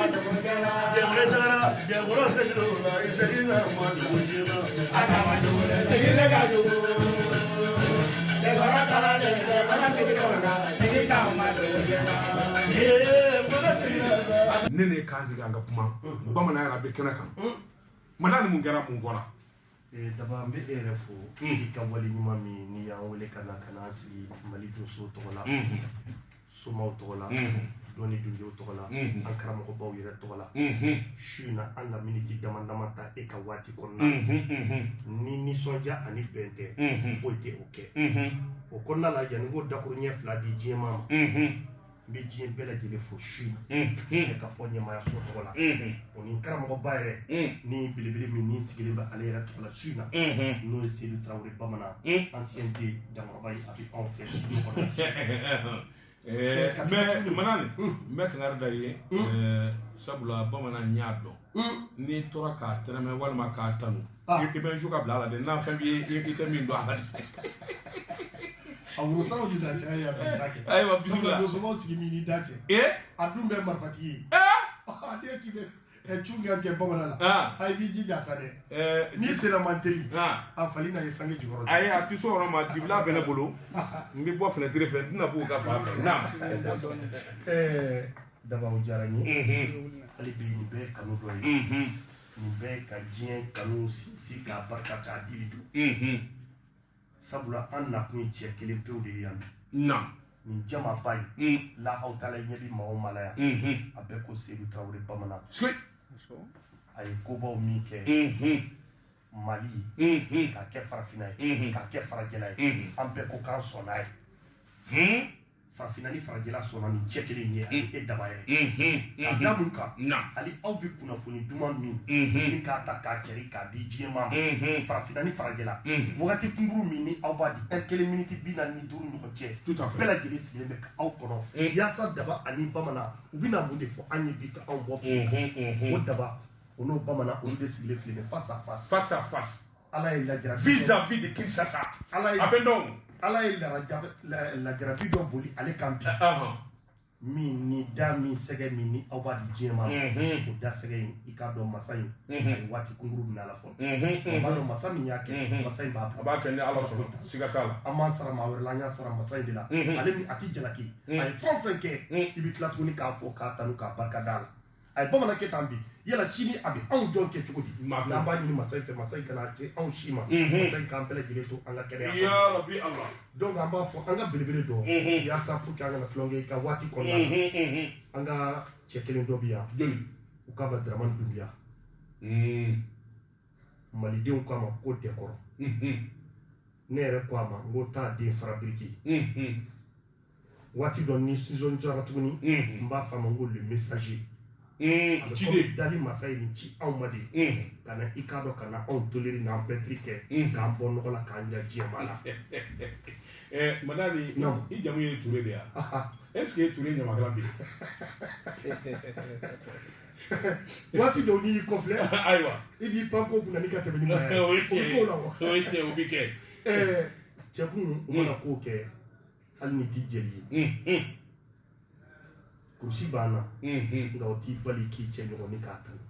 Jɛkɔrɔ tagara jɛkɔrɔ seginna o la i seginna ma dugu jɛma. Ee mɔgɔ seginna sa. Ne ne kan sigi an ka kuma bamanan yɛrɛ bɛ kɛnɛ kan mada ni mun kɛra, mun fɔra? Daba, n bɛ e yɛrɛ fo i ka wale ɲuman min n'i y'an wele ka na ka na sigi Mali donso tɔgɔ la, somaw tɔgɔ la, dɔnni dungew tɔgɔ la, an karamɔgɔbaw yɛrɛ tɔgɔ la. Su in na, an ka miniti dama dama ta e ka waati kɔnɔna ni nisɔndiya ani bɛn tɛ, foyi tɛ o kɛ. O kɔnɔna la, yanni n ko dakuru ɲɛ fila di diɲɛmaa ma, n bɛ diɲɛ bɛɛ lajɛlen fo su in na, cɛ ka fɔ ɲɛmayaso tɔgɔ la, o ni karamɔgɔba yɛrɛ ni belebele min ni sigilen bɛ ale yɛrɛ tɔgɔ la su in na, n'o ye Seydou Traoré Bamanan, ancien de Dankɔrɔba ye, a bɛ anw fɛ studio kɔnɔ. Mais Madani, n bɛ kangari da i ye, sabula bamanan y'a dɔn n'i tora k'a tɛrɛmɛ walima k'a tanu, i bɛ n su ka bila a la dɛ. N'a fɛn b'i ye, i tɛ min dɔn a la dɛ. A worosaw ni da cɛ ya bi sa kɛ. Ayiwa, bisimila. Sabula donsobaw sigi min ni da cɛ, a dun bɛ marifatigi ye, a den k'i bɛ cu ka kɛ bamanan la. A i b'i jija sa dɛ, n'i sera man teli, a fali na ye sange jukɔrɔ. Ayi, a ti so yɔrɔ ma, dibila bɛ ne bolo, n bɛ bɔ fenêtre fɛ, n tɛna b'u ka fan fɛ naam. Daba, o diyara n ye. Hali bi, nin bɛɛ ye kanu dɔ ye, nin bɛɛ ka diɲɛ kanu sinsin k'a barika k'a dili don, sabula an nakun ye cɛ kelen pewu de ye yan bi. Nin jamaba in lahaw taala ɲɛ bi maa o maa la yan, a bɛɛ ko Seydou Traoré Bamanan. A ye kobaw min kɛ Mali ye, k'a kɛ farafinna ye, k'a kɛ farajɛla ye, an bɛɛ ko k'an sɔnna ye. Farafinna ni farajɛla sɔnna nin cɛ kelen ye, ani e Daba yɛrɛ. Ka da mun kan? Hali aw bɛ kunnafoni duman min ni k'a ta k'a cɛri k'a di diɲɛ maa ma, farafinna ni farajɛla, wagati kunkuru min ni aw b'a di, heure kelen miniti 45 ɲɔgɔn cɛ, Tout à fait. bɛɛ lajɛlen sigilen bɛ ka aw kɔnɔ yaasa Daba ani Bamanan u bɛna mun de fɔ an ye bi ka anw bɔ fili la. O Daba, o n'o Bamanan, olu de sigilen filɛ nin face à face. Face à face. Ala ye lajarabi Vis-à-vis de Kinshasa. Ala ye A bɛ dɔn. Ala ye lajarabi dɔ boli ale kan bi, min ni da min sɛgɛ min ni aw b'a di diɲɛ ma, o da sɛgɛ in, i k'a dɔn masa in a ye waati kunkuru minɛ a la fɔlɔ. An b'a dɔn masa min y'a kɛ, masa in b'a A b'a kɛ ni Ala Siga foyi sɔnna. t'a la. Siga t'a la. An m'an sara maa wɛrɛ la, an y'a sara masa in de la. Ale min a ti jalaki, a ye fɛn o fɛn kɛ, i bɛ tila tuguni k'a fɔ k'a tanu k'a barika da la. A ye bamanan kɛ tan bi, yala sini a bɛ anw jɔn kɛ cogo di? Maa t'o N'an b'a ɲini masa in fɛ, masa in kana se anw si ma, masa in k'an bɛɛ lajɛlen to an ka kɛnɛya kɔnɔ. Ya Rabbi Allah. Donc an b'a fɔ an ka belebele dɔ, yaasa pour que an kana tulonkɛ i ka waati kɔnɔna la, an ka cɛ kelen dɔ bɛ yan. Joli? U k'a ma Dramane Doumbia. Malidenw k'a ma ko Dɛkɔrɔ. Ne yɛrɛ ko a ma n ko taa den fara biriki. Waati dɔ ni nisɔndiyara tuguni, n b'a fɔ a ma n ko le messager. A bɛ komi Ciden. dali masa ye nin ci anw ma de, ka na i k'a dɔn ka na anw toleri n'an pɛntiri kɛ k'an bɔ nɔgɔ la k'an ɲɛ diɲɛ la. Madani. Non. I jamu ye Ture de ya? Est ce que e Ture ɲamakala bɛ yen? Waati dɔw n'i y'i kɔfilɛ, Ayiwa. i b'i pan ko kunna n'i ka tɛmɛ ni maa ye. O ye O bɛ k'o la wa? tiɲɛ ye, o ye tiɲɛ, o bɛ kɛ. Cɛkun, u mana ko kɛ, hali ni t'i jeli ye, kurusi b'an na, nka o t'i bali k'i cɛ ɲɔgɔn ni k'a tanu.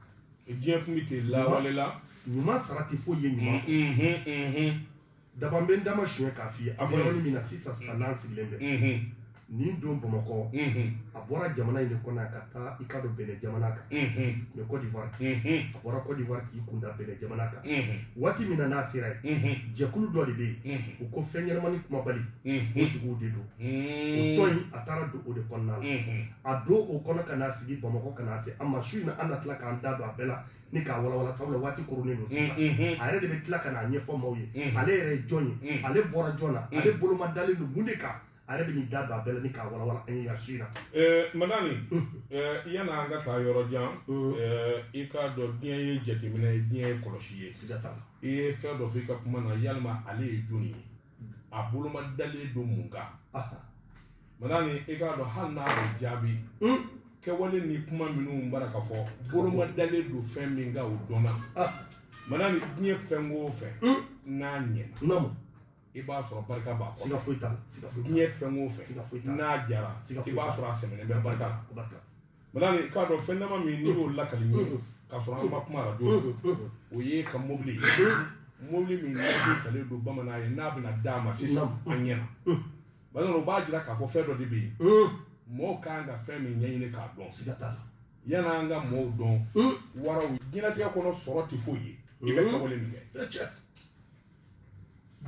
Diɲɛ kun bɛ ten lawale la. Ɲuman sara tɛ foyi ye ɲuman kɔ. Daba, n bɛ n dama suɲɛ k'a f'i ye, a bɛ yɔrɔnin min na sisan sisan n'an sigilen bɛ nin don Bamakɔ, a bɔra jamana in de kɔnɔ yan ka taa i ka don Benin jamana kan, mais Côte d'Ivoire. A bɔra Côte d'Ivoire k'i kun da Benin jamana kan. Waati min na n'a sera yen, jɛkulu dɔ de bɛ yen, u ko fɛn ɲɛnamani kumabali, o tigiw de don. O tɔn in, a taara don o de kɔnɔna la, a don o kɔnɔ ka n'a sigi Bamakɔ ka n'a se an ma su in na. An na tila k'an da don a bɛɛ la ni k'a walawala, sabula waati koronnen don sisan. A yɛrɛ de bɛ tila ka n'a ɲɛfɔ maaw ye, ale yɛrɛ ye jɔn ye, ale bɔra jɔn na, ale boloma dalen don mun de kan. A yɛrɛ bɛ n'i da don a bɛɛ la ni k'a walawala an ye yan su in na. Madani, yanni an ka taa yɔrɔ jan, i k'a dɔn diɲɛ ye jateminɛ ye, diɲɛ ye kɔlɔsi ye. Siga t'a la. I ye fɛn dɔ fɔ i ka kuma na, yalima ale ye jɔnni ye, a boloma dalen don mun kan? Madani, i k'a dɔn hali n'a bɛ jaabi, kɛwale ni kuma minnu bara ka fɔ, boloma dalen don fɛn min kan, o dɔnna. Madani, diɲɛ fɛn o fɛn n'a ɲɛna, i b'a sɔrɔ barika b'a Siga kɔfɛ. foyi t'a la, siga foyi t'a la. Diɲɛ fɛn o Siga foyi fɛn t'a la. n'a jara, Siga foyi i b'a t'a la. sɔrɔ a sɛmɛnen bɛ barika la. O barika. Madani, i k'a dɔn fɛn dama min n'i y'o lakali n ye k'a sɔrɔ an ma kuma arajo la, o ye ka mobili ye, mobili min n'a talen don bamanan ye, n'a bɛna d'a ma sisan an ɲɛna. Madani, o b'a jira k'a fɔ fɛn dɔ de bɛ yen, mɔɔw kan ka fɛn min ɲɛɲini k'a dɔn. Siga t'a la. Yan'an ka mɔɔw dɔn, waraw diɲɛlatigɛ kɔnɔ sɔrɔ tɛ foyi ye, i bɛ kɛwale min kɛ.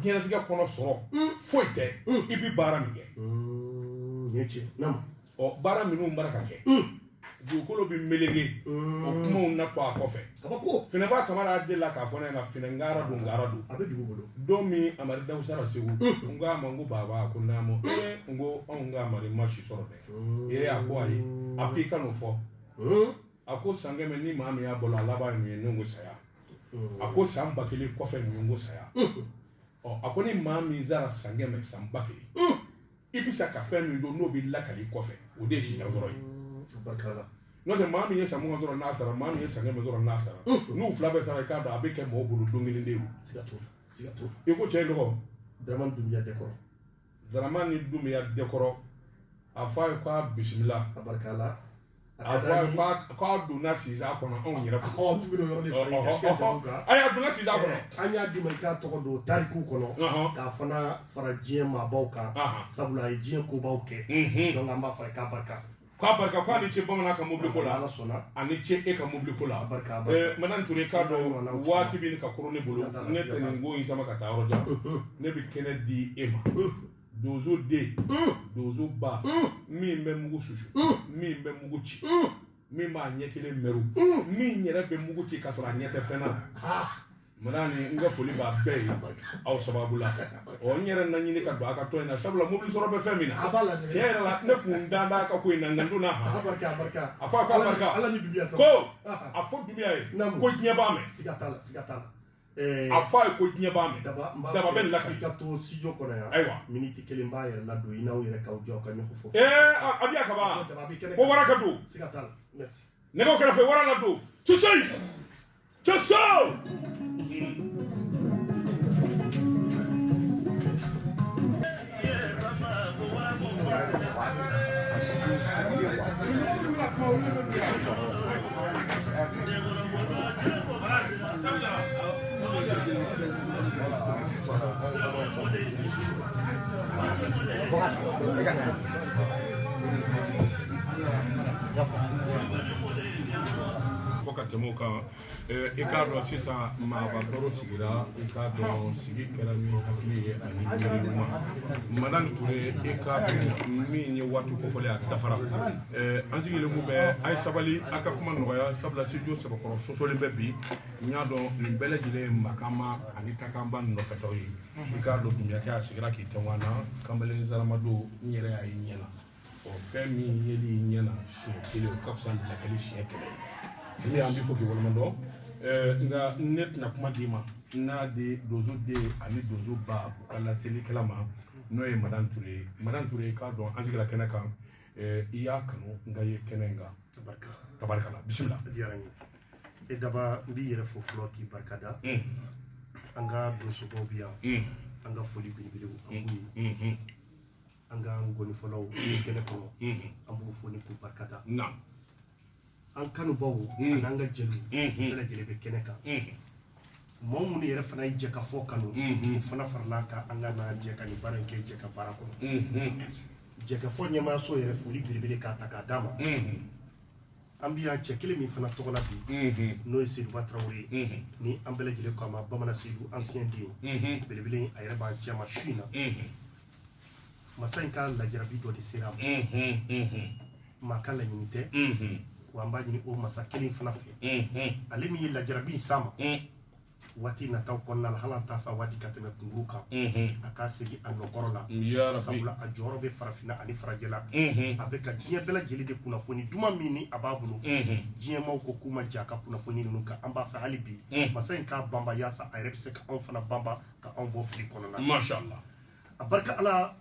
Diɲɛlatigɛ kɔnɔ sɔrɔ foyi tɛ, i bɛ baara min kɛ. Nin ye tiɲɛ. Naamu. Ɔ, baara minnu baara ka kɛ, dugukolo bɛ meleke, o kumaw na to a kɔfɛ. Kabako. Finɛba Kamara delila k'a fɔ ne ɲɛna, finɛ ngara don, ngara don. A bɛ dugu bolo. Don min Amadu Dawusara Segu, n k'a ma, n ko baba, ko naamu, ee, n ko anw ka Amadu ma si sɔrɔ dɛ. Ee, a ko ayi, a ko i ka n'o fɔ. A ko san 100 ni maa min y'a balo, a laban ye mun ye? Ne ko saya. A ko san 1000 kɔfɛ mun ye? N ko saya. Ɔ, a ko ni maa min sara san 100, san 1000, i bɛ se ka fɛn min don n'o bɛ lakali kɔfɛ, o de ye sitan sɔrɔ ye. Barika la. N'o tɛ, maa min ye san 20 sɔrɔ n'a sara, maa min ye san 100 sɔrɔ n'a sara, n'u fila bɛɛ sara, i k'a dɔn a bɛ kɛ mɔgɔw bolo don kelen de ye. Siga t'o la, siga t'o la. I ko cɛ in tɔgɔ? Dramane Doumbia Dɛkɔrɔ. Dramane Doumbia Dɛkɔrɔ. A fɔ a ye k'a bisimila. A barika la. A fɔ a ye k'a donna sisan kɔnɔ anw yɛrɛ kɔnɔ. Ɔ, tuguni o yɔrɔ de fara i kan, i ka jamu kan. Ayi, a donna sisan kɔnɔ. An y'a d'i ma i k'a tɔgɔ don tariku kɔnɔ, k'a fana fara diɲɛ maabaw kan, sabula a ye diɲɛ kobaw kɛ. Donc an b'a fɔ a ye k'a barika. K'a barika, k'a ni ce bamanan ka mobili ko la. Ala sɔnna. A ni ce e ka mobili ko la. A barika, a barika. Madame Touré, k'a dɔn waati bɛ ka koro ne bolo, ne tɛ nin ko in sama ka taa yɔrɔ jan. Ne bɛ kɛnɛ di e ma. Donso den, donso ba, min bɛ mugu susu, min bɛ mugu ci, min b'a ɲɛ kelen mɛru, min yɛrɛ bɛ mugu ci k'a sɔrɔ a ɲɛ tɛ fɛn na. Madani, n ka foli b'a bɛɛ ye aw sababu la. Ɔ, n yɛrɛ na ɲini ka don a ka tɔn in na, sabula mobili sɔrɔ bɛ fɛn min na. A b'a la dɛ. Tiɲɛ yɛrɛ la, ne kun dan b'a ka ko in na, nka n donna han. A barika, a barika. A fɔ a k'a barika. Ala ni Doumbia sababu. Ko a fɔ Doumbia ye ko diɲɛ b'a mɛn. Siga t'a la, siga t'a la. A fɔ a ye ko diɲɛ b'a mɛn. Daba, Daba bɛ nin lakali. I ka to studio kɔnɔ yan. Ayiwa. Miniti kelen b'a yɛrɛ ladon, i n'aw yɛrɛ k'aw jɔ aw ka ɲɔgɔn fɔ. Ee, a bɛ yan kaban. Ko wara ka don. Siga t'a la. Merci. Nɛgɛw kɛrɛfɛ, wara ladon. Tusoyi! Tuso! Fo ka tɛmɛ o kan, i k'a dɔn sisan maaba baro sigira, i k'a dɔn sigi kɛra ni hakili ye ani miiri ɲuman. Madame Touré, i k'a dɔn min ye waati kofɔlen a dafara. An sigilen kun bɛ, a ye sabali, a ka kuma nɔgɔya, sabula studio sɛbɛkɔrɔ sɔsɔlen bɛ bi. N y'a dɔn nin bɛɛ lajɛlen ye makama ani takanba nɔfɛtɔ ye. I k'a dɔn Doumbia kɛ a sigira k'i tɛnku an na, kamalen zaramado, n yɛrɛ y'a ye ɲɛ na. Ɔ, fɛn min yeli ɲɛ na siɲɛ kelen, o ka fisa lakali siɲɛ 100 ye. Ni an bɛ fɔ k'i waleɲuman dɔn, nka ne tɛna kuma d'i ma, n'a di donso den ani donso ba u ka laselikɛla ma, n'o ye Madame Touré ye. Madame Touré, k'a dɔn an sigira kɛnɛ kan, i y'a kanu n ka ye kɛnɛ in kan. Tabarikala, bisimila. A diyara n ye. E Daba, n b'i yɛrɛ fo fɔlɔ k'i barika da. An ka donsobaw bɛ yan, an ka foli belebelew an b'u ye. An ka ngɔnifɔlaw kɛnɛ kɔnɔ, an b'u fo ni k'u barika da. An kanubaw ani an ka jeliw bɛɛ lajɛlen bɛ kɛnɛ kan. Mɔgɔ minnu yɛrɛ fana ye jɛkafɔ kanu, o fana farala an kan, an ka na jɛ ka nin baara in kɛ jɛka baara kɔnɔ. Jɛkafɔ ɲɛmaayaso yɛrɛ foli belebele k'a ta k'a d'a ma. An bɛ yan cɛ kelen min fana tɔgɔ la bi, n'o ye Seduba Tarawele ye, ni an bɛɛ lajɛlen ko a ma Bamanan Sedu, ancien den belebele, a yɛrɛ b'an cɛ ma su in na. Masa in ka lajarabi dɔ de sera a ma, maa ka laɲini tɛ, wa an b'a ɲini o masa kelen fana fɛ, ale min ye lajarabi in s'a ma waati nataw kɔnɔna la, hali an t'a fɛ waati ka tɛmɛ kunkuru kan, a k'a segin a nɔkɔrɔ la, sabula a jɔyɔrɔ bɛ farafinna ani farajɛla. A bɛ ka diɲɛ bɛɛ lajɛlen de kunnafoni duman min ni a b'a bolo, diɲɛmaw ko k'u ma jɛ a ka kunnafoni ninnu kan. An b'a fɛ hali bi masa in k'a banba, yaasa a yɛrɛ bɛ se ka anw fana banba ka anw bɔ fili kɔnɔna na. Masha Allah. A barika Ala.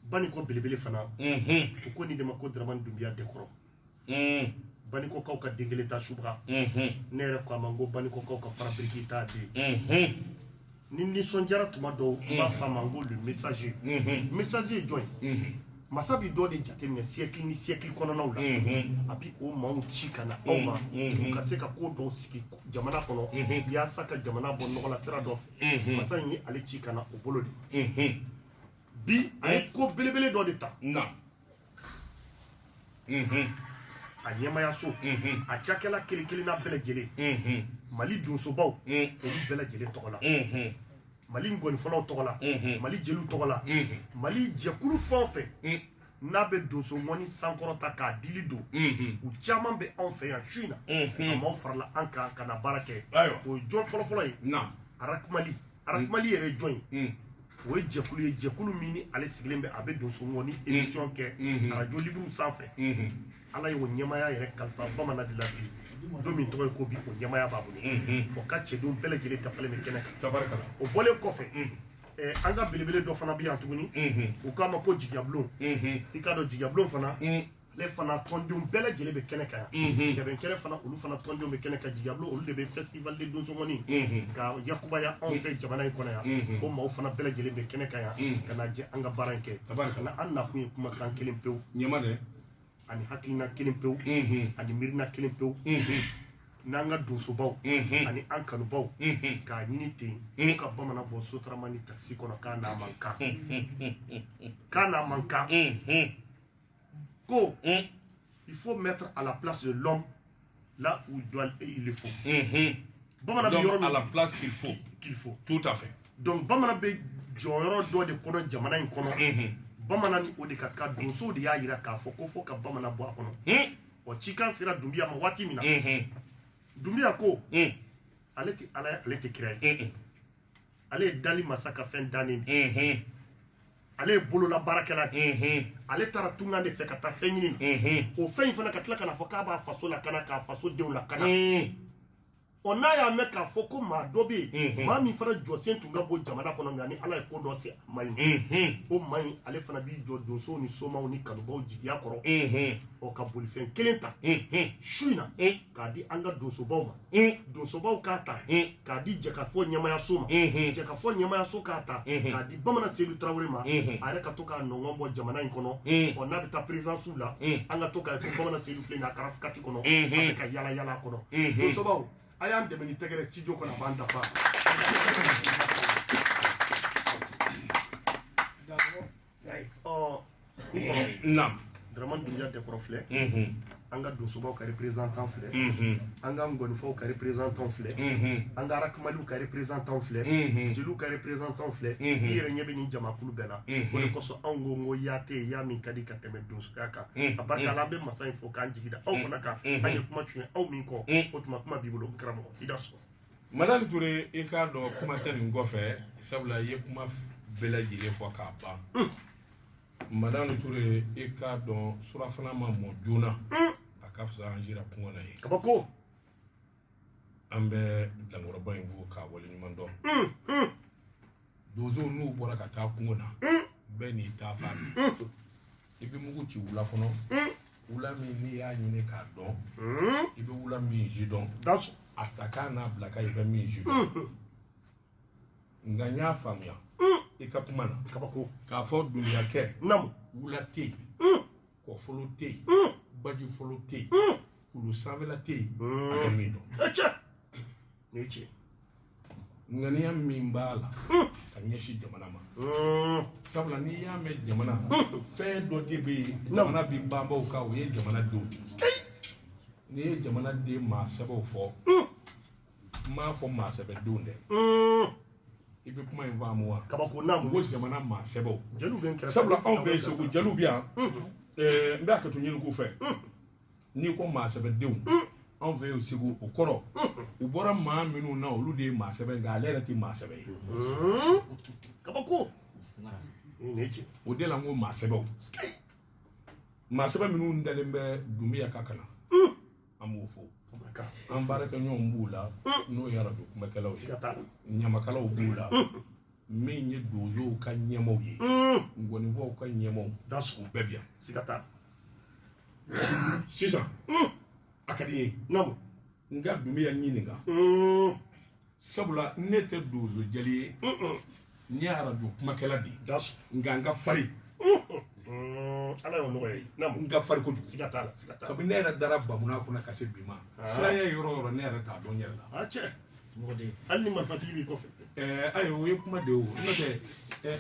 Banikɔ belebele fana, u ko nin de ma ko Dramane Doumbia Dɛkɔrɔ. Banikɔkaw ka den kelen ta subaga. Ne yɛrɛ ko a ma, n ko Banikɔkaw ka fara biriki t'a den. Ni nisɔndiyara tuma dɔw, n b'a fɔ a ma n ko le messager. Messager ye jɔn ye? Masa bi dɔ de jateminɛ siècle ni siècle kɔnɔnaw la, a bi o maaw ci ka na aw ma, u ka se ka ko dɔw sigi jamana kɔnɔ yaasa ka jamana bɔ nɔgɔla sira dɔ fɛ. Masa in ye ale ci ka na o bolo de. Bi a ye ko belebele dɔ de ta. A ɲɛmayaso, a cakɛla kelen kelenna bɛɛ lajɛlen, Mali donsobaw olu bɛɛ lajɛlen tɔgɔ la, Mali ngɔnifɔlaw tɔgɔ la, Mali jeliw tɔgɔ la, Mali jɛkulu fɛn o fɛn n'a bɛ donso ŋɔni sankɔrɔta k'a dili don, u caman bɛ anw fɛ yan su in na. A maaw farala an kan ka na baara kɛ. O ye jɔn fɔlɔfɔlɔ ye? Arakumali. Arakumali yɛrɛ ye jɔn ye? O ye jɛkulu ye, jɛkulu min ni ale sigilen bɛ, a bɛ donso ŋɔni émission kɛ arajo liburu sanfɛ. Ala ye o ɲɛmaya yɛrɛ kalifa bamanan de la bi don min tɔgɔ ye ko bi, o ɲɛmaya b'a bolo. O ka cɛdenw bɛɛ lajɛlen dafalen bɛ kɛnɛ kan. O bɔlen kɔfɛ, an ka belebele dɔ fana bɛ yan tuguni, u k'a ma ko Jigiyabulon. I k'a dɔn Jigiyabulon fana, ale fana tɔndenw bɛɛ lajɛlen bɛ kɛnɛ kan yan. Cɛbɛn kɛnɛ fana, olu fana tɔndenw bɛ kɛnɛ kan. Jigiyabulon, olu de bɛ festival de donsongɔni ka yakubaya anw fɛ jamana in kɔnɔ yan. O maaw fana bɛɛ lajɛlen bɛ kɛnɛ kan yan ka na jɛ an ka baara in kɛ. Ka na an nakun ye kumakan kelen pewu ani hakilina kelen pewu ani miirina kelen pewu n'an ka donsobaw ani an kanubaw k'a ɲini ten ko ka bamanan bɔ sotarama ni takisi kɔnɔ k'a n'a man kan, k'a n'a man kan. Ko il faut mettre à la place de l'homme là où il doit, il le faut. Bamanan bɛ yɔrɔ min, à la place qu'il faut. Qu'il faut. Tout à fait. Donc bamanan bɛ jɔyɔrɔ dɔ de kɔnɔ jamana in kɔnɔ. Bamanan ni o de ka kan. Donsow de y'a yira k'a fɔ ko fo ka bamanan bɔ a kɔnɔ. Ɔ, cikan sera Dunbiya ma waati min na, Dunbiya ko ale tɛ Ala ye, ale tɛ kira ye, ale ye dali masa ka fɛn dannen de ye, ale ye bolola baarakɛla de ye. Ale taara tunga de fɛ ka taa fɛn ɲini na. O fɛn in fana, ka tila ka na fɔ k'a b'a faso lakana, k'a faso denw lakana. Ɔ, n'a y'a mɛn k'a fɔ ko maa dɔ bɛ yen, maa min fana jɔsen tun ka bon jamana kɔnɔ, nka ni Ala ye ko dɔ se a ma ɲi, o maa in, ale fana b'i jɔ donsow ni somaw ni kanubaw jigiya kɔrɔ. Ɔ, ka bolifɛn kelen ta su in na k'a di an ka donsobaw ma, donsobaw k'a ta k'a di jɛkafɔ ɲɛmayaso ma, jɛkafɔ ɲɛmayaso k'a ta k'a di bamanan Seydou Traoré ma, a yɛrɛ ka to k'a nɔngɔn bɔ jamana in kɔnɔ. Ɔ, n'a bɛ taa présidence la, an ka to k'a ye ko bamanan Seydou filɛ nin ye, a karafikati kɔnɔ, a bɛ ka yala yala a kɔnɔ. Donsobaw, a y'an dɛmɛ ni tɛgɛrɛ studio kɔnɔ, a b'an dafa. Ɔ, Dramane Doumbia Dɛkɔrɔ filɛ, an ka donsobaw ka représentant filɛ, an ka ngɔnifɔw ka représentant filɛ, an ka arakumaliw ka représentant filɛ, jeliw ka représentant filɛ. I yɛrɛ ɲɛ bɛ nin jamakulu bɛɛ la. O de kosɔn anw ko n ko ya tɛ yen, ya min ka di ka tɛmɛ donsoya kan. A barika la, an bɛ masa in fo k'an jigi da aw fana kan. An ye kuma suɲɛ aw min kɔ, o tuma kuma b'i bolo, n karamɔgɔ, i da sɔrɔ. Madame Touré, i k'a dɔn kuma tɛ nin kɔfɛ, sabula i ye kuma bɛɛ lajɛlen fɔ k'a ban. Madame Touré, i k'a dɔn surafana ma mɔ joona, a ka fisa an sira kungo na ye. Kabako. An bɛ dankɔrɔba in fo k'a waleɲuman dɔn. Donsow n'u bɔra ka taa kungo na, bɛɛ n'i ta fan. I bɛ mugu ci wula kɔnɔ, wula min n'i y'a ɲini k'a dɔn, i bɛ wula min si dɔn, a ta k'a n'a bila ka i bɛ min si dɔn. Nka n y'a faamuya i ka kuma na. Kabako. K'a fɔ Dumbuyakɛ, wula tɛ yen, kɔfolo tɛ yen, bajifolo tɛ yen, kulu sanfɛla tɛ yen, a bɛ min dɔn. Nin ye tiɲɛ. Ŋaniya min b'a la ka ɲɛsin jamana ma, sabula n'i y'a mɛn jamana, fɛn dɔ de bɛ yen, jamana bi banbaw kan, o ye jamana denw de ye. N'i ye jamana den maa sɛbɛw fɔ, n m'a fɔ maa sɛbɛdenw dɛ. I bɛ kuma in faamu wa? Kabako naamu. N ko jamana maa sɛbɛw. Jeliw bɛ n kɛrɛfɛ. Sabula anw fɛ yen Segu, jeliw bɛ yan. N bɛ hakɛto ɲini k'u fɛ. N'i ko maa sɛbɛdenw, anw fɛ yen Segu, o kɔrɔ u bɔra maa minnu na, olu de ye maa sɛbɛ, nka ale yɛrɛ tɛ maa sɛbɛ ye. Kabako. Nin ye tiɲɛ. O de la n ko maa sɛbɛw. Maa sɛbɛ minnu dalen bɛ Dunbiya ka kalan, an b'o fɔ. An baarakɛɲɔgɔnw b'u la, n'o ye arajo kumakɛlaw ye, ɲamakalaw b'u la, min ye donsow ka ɲɛmaaw ye, ngɔnifɔw ka ɲɛmaaw, u bɛɛ bi yan. Siga t'a la. Sisan a ka di n ye n ka Dunbiya ɲininka, sabula ne tɛ donso jeli ye, n ye arajo kumakɛla de ye, nka n ka farin. Ala y'o nɔgɔya ye. Naamu. N ka farin kojugu. Siga t'a la, siga t'a la. Kabini ne yɛrɛ dara bamuna kɔnɔ ka se bi ma, siranya yɔrɔ o yɔrɔ, ne yɛrɛ t'a dɔn n yɛrɛ la. A cɛ, hali ni marifatigi b'i kɔfɛ. Ayiwa, o ye kuma de ye o. N'o tɛ,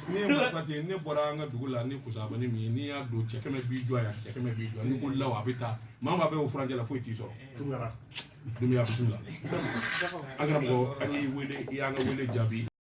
ne ye marifa ye, ne bɔra an ka dugu la ni kusabani min ye, n'i y'a don, cɛ 100 b'i jɔ yan, cɛ 100 b'i jɔ, n'i ko law, a bɛ taa. Maa o maa bɛ o furancɛ la, foyi t'i sɔrɔ. Tunkara. Dunbiya, bisimila. An karamɔgɔ, an y'i wele, i y'an ka wele jaabi.